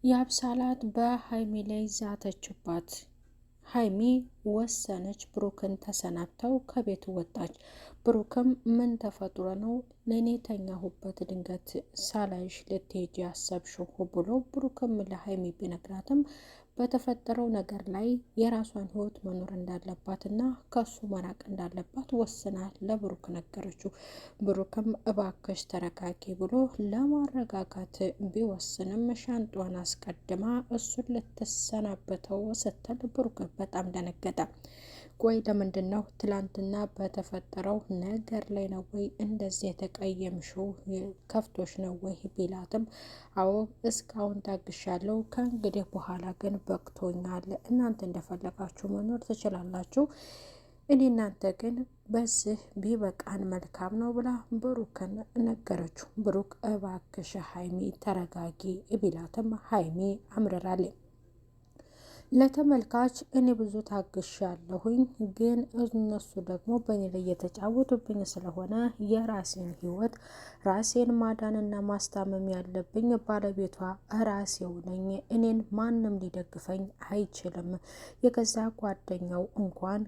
የአብሳላት በሀይሚ ላይ ዛተችባት። ሀይሚ ወሰነች። ብሩክን ተሰናብተው ከቤቱ ወጣች። ብሩክም ምን ተፈጥሮ ነው ለእኔ ተኛሁበት ድንገት ሳላይሽ ልትሄጂ ያሰብሽው ብሎ ብሩክም ለሀይሚ ቢነግራትም በተፈጠረው ነገር ላይ የራሷን ህይወት መኖር እንዳለባትና ከሱ መራቅ እንዳለባት ወስና ለብሩክ ነገረችው። ብሩክም እባክሽ ተረጋጊ ብሎ ለማረጋጋት ቢወስንም ሻንጧን አስቀድማ እሱን ልትሰናበተው ስትል ብሩክ በጣም ደነገጠ። ቆይ ለምንድን ነው ትላንትና በተፈጠረው ነገር ላይ ነው ወይ እንደዚህ የተቀየምሽው? ከፍቶሽ ነው ወይ ቢላትም አዎ እስካሁን ታግሻለሁ፣ ከእንግዲህ በኋላ ግን በቅቶኛል። እናንተ እንደፈለጋችሁ መኖር ትችላላችሁ። እኔ እናንተ ግን በዚህ ቢበቃን መልካም ነው ብላ ብሩክን ነገረችው። ብሩክ እባክሽ ሀይሚ ተረጋጊ ቢላትም ሀይሚ አምርራለች። ለተመልካች እኔ ብዙ ታግሻለሁኝ፣ ግን እነሱ ደግሞ በእኔ ላይ እየተጫወቱብኝ ስለሆነ የራሴን ህይወት ራሴን ማዳንና ማስታመም ያለብኝ ባለቤቷ ራሴው ነኝ። እኔን ማንም ሊደግፈኝ አይችልም። የገዛ ጓደኛው እንኳን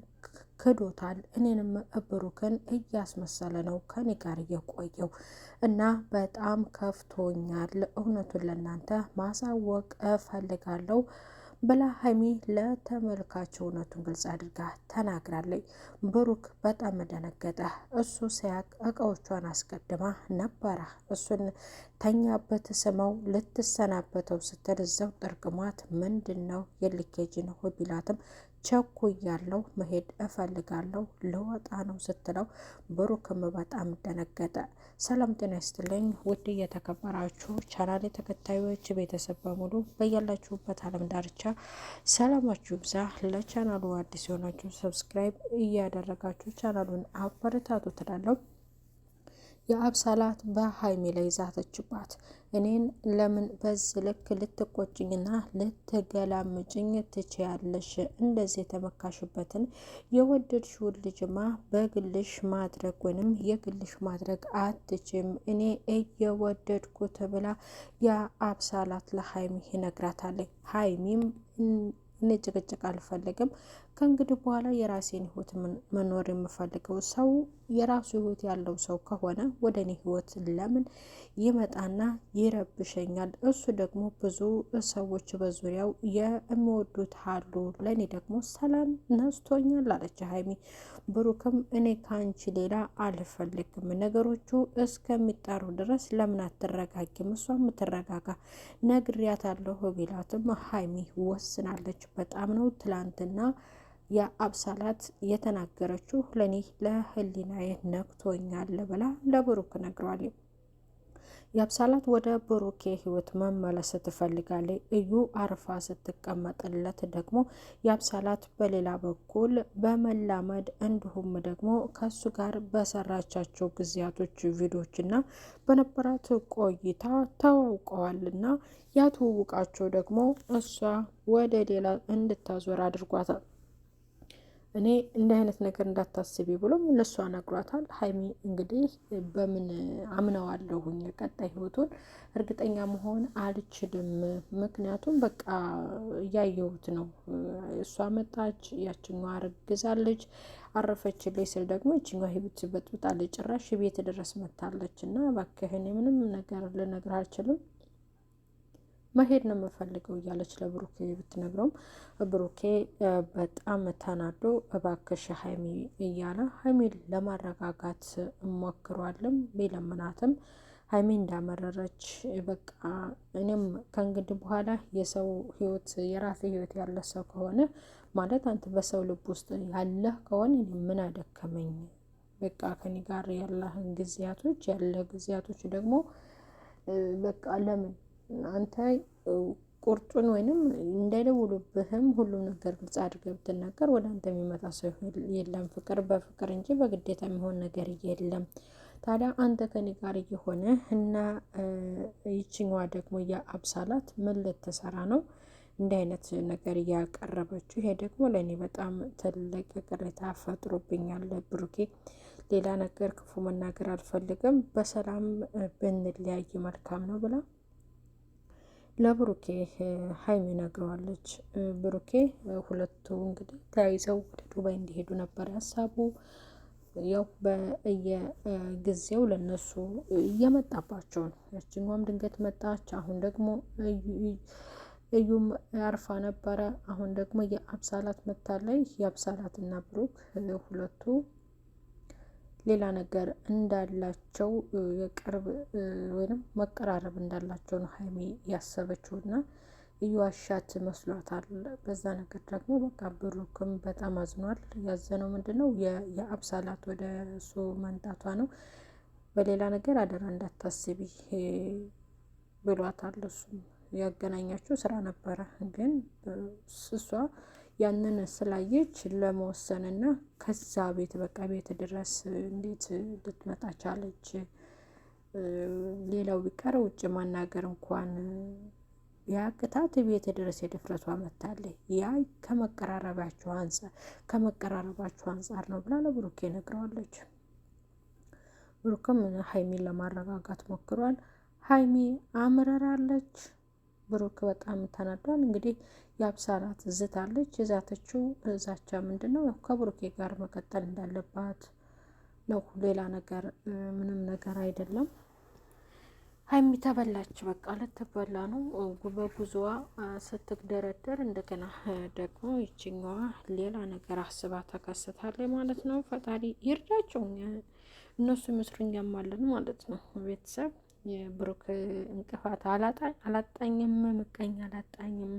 ክዶታል። እኔንም ብሩክን እያስመሰለ ነው ከኔ ጋር የቆየው እና በጣም ከፍቶኛል። እውነቱን ለእናንተ ማሳወቅ እፈልጋለሁ ብላ ሀይሚ ለተመልካች እውነቱን ግልጽ አድርጋ ተናግራለች። ብሩክ በጣም ደነገጠ። እሱ ሲያቅ እቃዎቿን አስቀድማ ነበረ። እሱን ተኛበት ስመው ልትሰናበተው ስትል እዛው ጥርቅሟት ምንድን ነው የልኬጅ ነው ቢላትም ቸኩያለሁ፣ መሄድ እፈልጋለሁ፣ ልወጣ ነው ስትለው ብሩክም በጣም ደነገጠ። ሰላም ጤና ይስጥልኝ ውድ እየተከበራችሁ ቻናል ተከታዮች ቤተሰብ በሙሉ በያላችሁበት ዓለም ዳርቻ ሰላማችሁ ይብዛ። ለቻናሉ አዲስ የሆናችሁ subscribe እያደረጋችሁ ቻናሉን አበረታቱ ትላለሁ። የአብሳላት በሀይሚ ላይ ዛተችባት። እኔን ለምን በዚህ ልክ ልትቆጭኝና ልትገላምጭኝ ትችያለሽ? እንደዚህ የተመካሽበትን የወደድሽውን ልጅማ በግልሽ ማድረግ ወይንም የግልሽ ማድረግ አትችም። እኔ እየወደድኩት ብላ የአብሳላት ለሀይሚ ይነግራታለች። ሀይሚም እኔ ጭቅጭቅ አልፈልግም። ከእንግዲህ በኋላ የራሴን ህይወት መኖር የምፈልገው ሰው የራሱ ህይወት ያለው ሰው ከሆነ ወደ እኔ ህይወት ለምን ይመጣና ይረብሸኛል? እሱ ደግሞ ብዙ ሰዎች በዙሪያው የሚወዱት አሉ፣ ለእኔ ደግሞ ሰላም ነስቶኛል አለች ሀይሚ። ብሩክም እኔ ከአንቺ ሌላ አልፈልግም፣ ነገሮቹ እስከሚጣሩ ድረስ ለምን አትረጋጊም? እሷ የምትረጋጋ ነግሬያታለሁ ቢላትም ሀይሚ ወስናለች። በጣም ነው ትላንትና የአብሳላት የተናገረችው ለእኔ ለህሊናዬ ነክቶኛል ብላ ለብሩክ ነግሯል። የአብሳላት ወደ ብሩኬ ህይወት መመለስ ትፈልጋለች። እዩ አርፋ ስትቀመጥለት ደግሞ የአብሳላት በሌላ በኩል በመላመድ እንዲሁም ደግሞ ከሱ ጋር በሰራቻቸው ጊዜያቶች ቪዲዮችና በነበራት ቆይታ ተዋውቀዋልና ያ ትውውቃቸው ደግሞ እሷ ወደ ሌላ እንድታዞር አድርጓታል። እኔ እንዲህ አይነት ነገር እንዳታስቢ ብሎም ለእሷ ነግሯታል። ሀይሚ እንግዲህ በምን አምነዋለሁኝ ቀጣይ ህይወቱን እርግጠኛ መሆን አልችልም። ምክንያቱም በቃ እያየሁት ነው። እሷ መጣች፣ ያችኛዋ አርግዛለች፣ አረፈችልኝ ስል ደግሞ ይችኛዋ ህይወት በጥብጣለች፣ ጭራሽ ቤት ድረስ መታለች። እና እባክህ እኔ ምንም ነገር ልነግርህ አልችልም መሄድ ነው የምፈልገው እያለች ለብሩኬ ብትነግረውም ብሩኬ በጣም ተናዶ እባክሽ ሀይሚ እያለ ሀይሚን ለማረጋጋት ሞክሯልም ቢለምናትም ሀይሚ እንዳመረረች በቃ እኔም ከእንግዲህ በኋላ የሰው ህይወት የራሴ ህይወት ያለ ሰው ከሆነ ማለት አንተ በሰው ልብ ውስጥ ያለህ ከሆነ ምን አደከመኝ፣ በቃ ከኔ ጋር ያለህን ጊዜያቶች ያለ ጊዜያቶች ደግሞ በቃ ለምን አንተ ቁርጡን ወይንም እንዳይደውሉብህም ሁሉም ነገር ግልጽ አድርገህ ብትናገር ወደ አንተ የሚመጣ ሰው የለም። ፍቅር በፍቅር እንጂ በግዴታ የሚሆን ነገር የለም። ታዲያ አንተ ከኔ ጋር እየሆነ እና ይችኛዋ ደግሞ የአብሳላት ምን ልትሰራ ነው? እንዲህ አይነት ነገር እያቀረበችው፣ ይሄ ደግሞ ለእኔ በጣም ትልቅ ቅሬታ ፈጥሮብኛል። ብሩኬ ሌላ ነገር ክፉ መናገር አልፈልግም፣ በሰላም ብንለያይ መልካም ነው ብላ ለብሩኬ ሀይሚ ነግረዋለች። ብሩኬ ሁለቱ እንግዲህ ተያይዘው ወደ ዱባይ እንዲሄዱ ነበር ያሳቡ። ያው በየጊዜው ለነሱ እየመጣባቸው ነው። ያችኛዋም ድንገት መጣች። አሁን ደግሞ እዩም አርፋ ነበረ። አሁን ደግሞ የአብሳላት መታለይ። የአብሳላት እና ብሩክ ሁለቱ ሌላ ነገር እንዳላቸው የቅርብ ወይም መቀራረብ እንዳላቸው ነው ሀይሚ ያሰበችው እና እየዋሻት መስሏታል። በዛ ነገር ደግሞ በቃ ብሩክም በጣም አዝኗል። ያዘነው ምንድን ነው የአብሳላት ወደ እሱ መንጣቷ ነው። በሌላ ነገር አደራ እንዳታስቢ ብሏታል። እሱም ያገናኛቸው ስራ ነበረ፣ ግን እሷ ያንን ስላየች ለመወሰንና ከዛ ቤት በቃ ቤት ድረስ እንዴት ልትመጣ ቻለች? ሌላው ቢቀር ውጭ ማናገር እንኳን ያቅታት ቤት ድረስ የድፍረቷ መታለች። ያ ከመቀራረባቸው አንጻር ከመቀራረባቸው አንጻር ነው ብላ ለብሩኬ ነግረዋለች። ብሩክም ሀይሚን ለማረጋጋት ሞክሯል። ሀይሚ አምረራለች። ብሩክ በጣም ተናዷል። እንግዲህ የአብሳላት ዝታለች። የዛተችው ዛቻ ምንድን ነው? ከብሩኬ ጋር መቀጠል እንዳለባት ነው። ሌላ ነገር ምንም ነገር አይደለም። ሀይሚ ተበላች። በቃ ልትበላ ነው። በጉዞዋ ስትደረደር እንደገና ደግሞ ይችኛዋ ሌላ ነገር አስባ ተከስታለች ማለት ነው። ፈጣሪ ይርዳቸው። እነሱ ይመስሉኛም አለን ማለት ነው። ቤተሰብ የብሩክ እንቅፋት አላጣኝም፣ ምቀኛ አላጣኝም።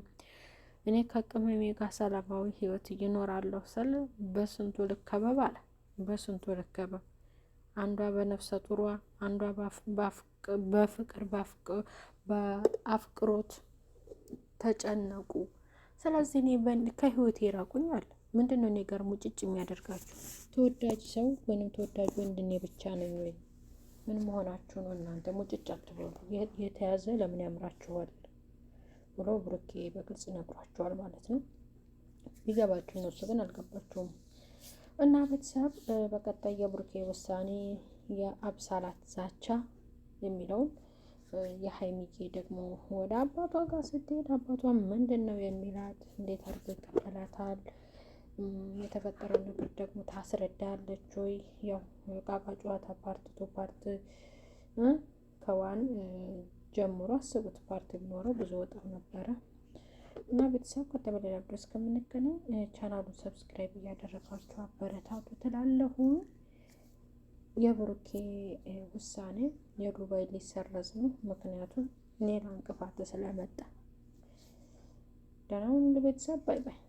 እኔ ከቅመሜ ጋር ሰላማዊ ህይወት እይኖራለሁ ስል በስንቱ ልከበብ አለ። በስንቱ ልከበብ አንዷ በነፍሰ ጡሯ፣ አንዷ በፍቅር በአፍቅሮት ተጨነቁ። ስለዚህ እኔ ከህይወቴ ይራቁኝ አለ። ምንድን ነው እኔ ጋር ሙጭጭ የሚያደርጋችሁ? ተወዳጅ ሰው ወይንም ተወዳጅ ወንድ እኔ ብቻ ነኝ ወይ? ምን መሆናችሁ ነው እናንተ? ሙጭጭ አትበሉ። የተያዘ ለምን ያምራችኋል ብሎ ብሩኬ በግልጽ ነግሯቸዋል ማለት ነው። ቢገባችሁ እነሱ ግን አልገባችሁም። እና ቤተሰብ በቀጣይ የብሩኬ ውሳኔ የአብሳላት ዛቻ የሚለውን የሀይሚዬ ደግሞ ወደ አባቷ ጋር ስትሄድ አባቷ ምንድን ነው የሚላት? እንዴት አድርጎ ይቀበላታል? የተፈጠረው ነገር ደግሞ ታስረዳለች ወይ? ያው ዕቃቃ ጨዋታ part two part ከ one ጀምሮ አስቡት። part ቢኖረው ብዙ ወጣው ነበረ። እና ቤተሰብ ከተበለላ ድረስ እስከምንገናኝ ቻናሉን subscribe እያደረጋችሁ አበረታቱ ትላለሁ። የብሩኬ ውሳኔ የዱባይ ሊሰረዝ ነው። ምክንያቱም ሌላ እንቅፋት ስለመጣ። ደህና ሁኑ ቤተሰብ። Bye bye።